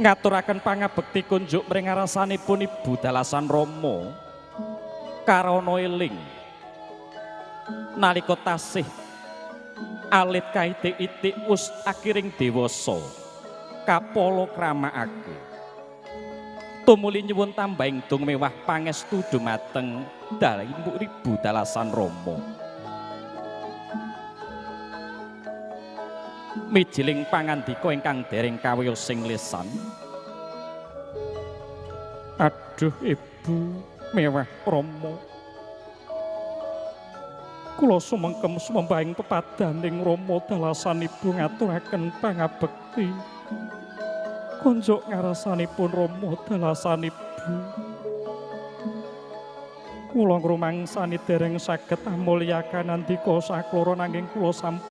Ngaturaken pangabekti kunjuk mring ngarasanipun Ibu dalasan Rama karana eling nalika tasih alit kaitik-itik wus akiring dewasa kapala kramakake tumuli nyuwun tambahing dung mewah pangestu dumateng Ibu dalasan Rama. Mijiling pangandika ingkang dereng kawiyos sing lisan. Aduh Ibu mewah Rama, kula sumengkem sumembahing pepadaning Rama dalasan Ibu ngaturaken pangabekti kunjuk ngarasanipun Rama dalasan Ibu. Kula ngrumangsani dereng saged amulyakan nandika sakloro nanging kula sampun